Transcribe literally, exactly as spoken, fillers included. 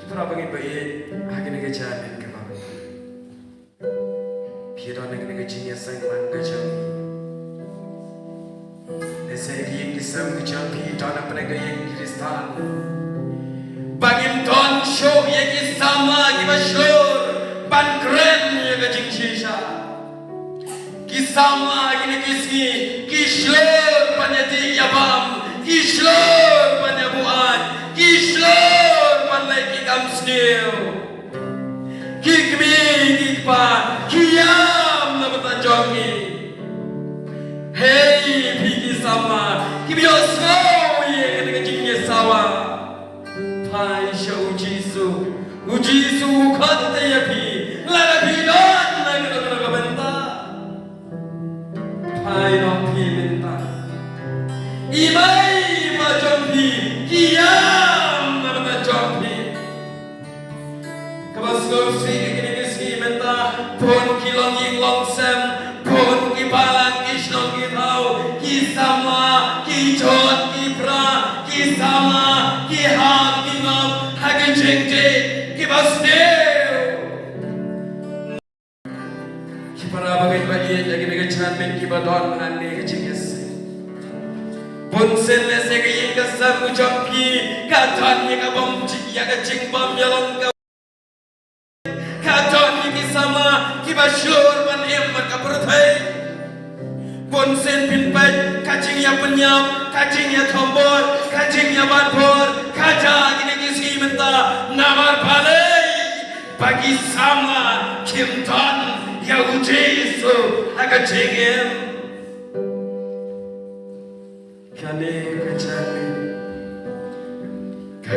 Para bangeit ba ïeit, ha kane ka janmiet kaba phi don ha kane ka jingïaseng lang ka jong phi. Lehse ïa ki sem ka jong phi don hapdeng ka ïing Khristan ba ngim don shuh ïa ki samla kiba shlur ban kren ïa ka jingshisha. Ki samla kine ki sngi ki shlur ban ïadih ïabam, ki shlur ban ïabuaid, ki shlur ban leh ki kam sniew. Ki kmie ki kpa ki ïam na bynta jong ki. Hei phi ki samla kiba ïohsngew ïa kane ka jingïasawa, phai sha u Jisu. U Jisu u khot ïa phi lada phi don na kano kano ka bynta. Phai noh phi mynta. I mei i pa jong phi ki ïam na bynta jong phi. Kaba sngewsih ha kine ki sngi mynta, bun ki longïing longsem, bun ki balang ki shnong ki thaw, ki samla ki jot ki pra, ki samla ki hap ki ngop ha ki jingtip kiba sniew. Ki para bangeit ba ïeit, ha kane ka janmiet kiba don hangne ka jingïaseng, bunsien lehse ka ïing ka sem ka jong phi ka don ïa ka bym, ïa ka jingbym ïalong ka, ka don ïa ki samla kiba shlur ban im bad ka pyrthei. Bunsien phin peit ka jingïapynïap, ka jingïathombor, ka jingïabatbor ka jia ha kine ki sngi mynta. Namar balei? Ba ki samla kim don ïa u Jisu ha ka jingim. Kane ka janmiet ka